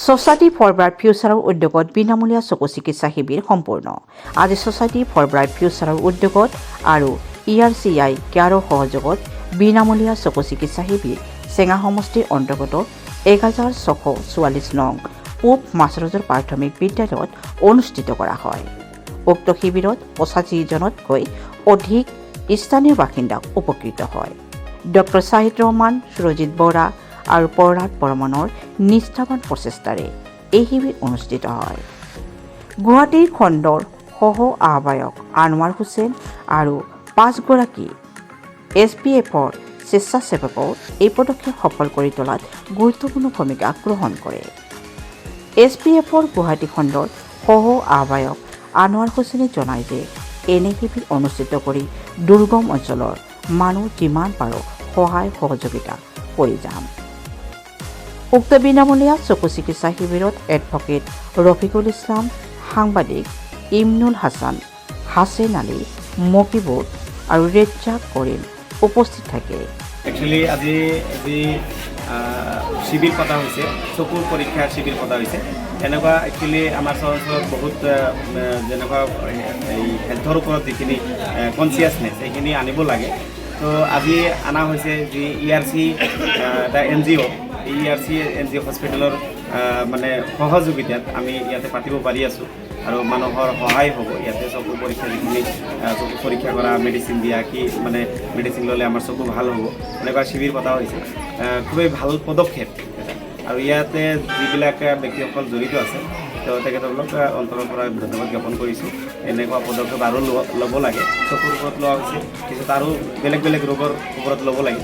Society for bright ফিউচাৰৰ উদ্যোগত বিনামূলীয়া চকু চিকিৎসা শিবিৰ সম্পূৰ্ণ। আজি ছ'চাইটি ফৰ ব্ৰাইট ফিউচাৰৰ উদ্যোগত আৰু ই আৰ চি I কেয়াৰৰ সহযোগত বিনামূলীয়া চকু চিকিৎসা শিবিৰ চেঙা সমষ্টিৰ অন্তৰ্গত 1644 নং পূব মাছৰজৰ প্ৰাথমিক বিদ্যালয়ত অনুষ্ঠিত কৰা হয়। উক্ত শিবিৰত 85 জনতকৈ অধিক স্থানীয় বাসিন্দা উপকৃত হয়। ডক্টৰ শ্বাহিদ ৰহমান, সুৰজিৎ বৰা আৰু প্ৰহ্লাদ বৰ্মনৰ নিষ্ঠাবান প্ৰচেষ্টাৰে এই শিবিৰ অনুষ্ঠিত হয়। গুৱাহাটীৰ খণ্ডৰ সহ আহ্বায়ক আনোৱাৰ হুছেইন আৰু পাঁচগৰাকী এছ পি এফৰ স্বেচ্ছাসেৱকেও এই পদক্ষেপ সফল কৰি তোলাত গুৰুত্বপূৰ্ণ ভূমিকা গ্ৰহণ কৰে। এছ পি এফৰ গুৱাহাটী খণ্ডৰ সহ আহ্বায়ক আনোৱাৰ হুছেইনে জনায় যে এনে শিবিৰ অনুষ্ঠিত কৰি দুৰ্গম অঞ্চলৰ মানুহ যিমান পাৰোঁ সহায় সহযোগিতা কৰি যাম। উক্ত বিনামূলীয়া চকু চিকিৎসা শিবিৰত এডভকেট ৰফিকুল ইছলাম, সাংবাদিক ইমনুল হাছান, হাছেন আলী, মকিবুৰ আৰু ৰেজ্জাক কৰিম উপস্থিত থাকে। একচুৱেলি আজি যি শিবিৰ পতা হৈছে, চকুৰ পৰীক্ষাৰ শিবিৰ পতা হৈছে, এনেকুৱা একচুৱেলি আমাৰ চহৰ অঞ্চলত বহুত যেনেকুৱা এই হেল্থৰ ওপৰত যিখিনি কনচিয়াছনেছ, সেইখিনি আনিব লাগে। তো আজি অনা হৈছে যি ই আৰ চি এটা এনজিঅ', এই ই আৰ চি এনজিঅ' হস্পিটেলৰ মানে সহযোগিতাত আমি ইয়াতে পাতিব পাৰি আছোঁ আৰু মানুহৰ সহায় হ'ব। ইয়াতে চকু পৰীক্ষা যিখিনি চকু পৰীক্ষা কৰা, মেডিচিন দিয়া, কি মানে মেডিচিন ল'লে আমাৰ চকু ভাল হ'ব, এনেকুৱা শিবিৰ পতা হৈছে। খুবেই ভাল পদক্ষেপ এটা। আৰু ইয়াতে যিবিলাক ব্যক্তিসকল জড়িত আছে, তো তেখেতসকলক অন্তৰৰ পৰা ধন্যবাদ জ্ঞাপন কৰিছোঁ। এনেকুৱা পদক্ষেপ আৰু ল'ব লাগে। চকুৰ ওপৰত লোৱা হৈছে, পিছত আৰু বেলেগ বেলেগ ৰোগৰ ওপৰত ল'ব লাগে।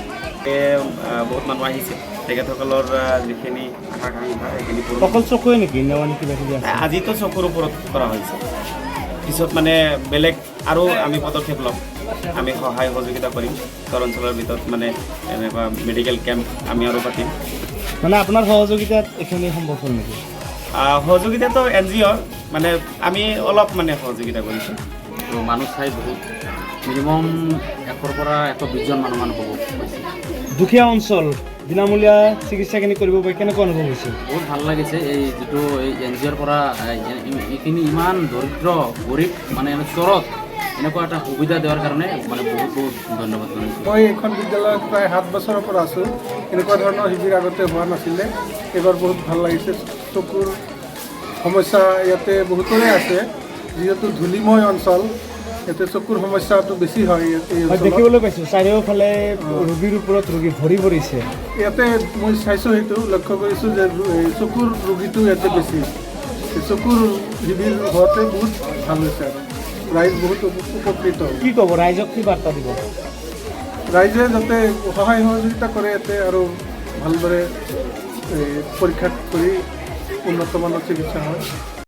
বহুত মানুহ আহিছে, তেখেতসকলৰ যিখিনি আশা আকাংক্ষা, সেইখিনি পূৰণ। অকল চকুৱে নেকি নে মানে কিবা কিবি আছে? আজিতো চকুৰ ওপৰত কৰা হৈছে, পিছত মানে বেলেগ আৰু আমি পদক্ষেপ ল'ম। আমি সহায় সহযোগিতা কৰিম। চৰ অঞ্চলৰ ভিতৰত মানে এনেকুৱা মেডিকেল কেম্প আমি আৰু পাতিম। মানে আপোনাৰ সহযোগিতাত এইখিনি সম্ভৱ হ'ল নেকি? সহযোগিতাটো এনজিঅ'ৰ, মানে আমি অলপ মানে সহযোগিতা কৰিছোঁ। তো মানুহ চাই বহুত, মিনিমাম 100ৰ পৰা 120জন মানুহমান হ'ব হৈছে। দুখীয়া অঞ্চল, বিনামূলীয়া চিকিৎসাখিনি কৰিব পাৰি কেনেকুৱা অনুভৱ হৈছে? বহুত ভাল লাগিছে। এই যিটো এই এনজিঅ'ৰ পৰা এইখিনি ইমান দৰিদ্ৰ গৰীব মানে চৰত এনেকুৱা এটা সুবিধা দিয়াৰ কাৰণে মানে বহুত বহুত ধন্যবাদ জনাইছোঁ। মই এইখন বিদ্যালয়ত প্ৰায় 7 বছৰৰ পৰা আছোঁ। এনেকুৱা ধৰণৰ শিবিৰ আগতে হোৱা নাছিলে। এইবাৰ বহুত ভাল লাগিছে। চকুৰ সমস্যা ইয়াতে বহুতৰে আছে। যিহেতু ধূলিময় অঞ্চল, ইয়াতে চকুৰ সমস্যাটো বেছি হয় এই অঞ্চলত। দেখিবলৈ পাইছোঁ, চাৰিওফালে ৰোগীৰ ওপৰত ৰোগী ভৰি পৰিছে। ইয়াতে মই চাইছোঁ, সেইটো লক্ষ্য কৰিছোঁ যে এই চকুৰ ৰোগীটো ইয়াতে বেছি। এই চকুৰ শিবিৰ হোৱাতে বহুত ভাল হৈছে আৰু ৰাইজ বহুত উপকৃত হ'ব। কি ক'ব ৰাইজক, কি বাৰ্তা দিব? ৰাইজে যাতে সহায় সহযোগিতা কৰে ইয়াতে আৰু ভালদৰে এই পৰীক্ষা কৰি উন্নত মানৰ চিকিৎসা হয়।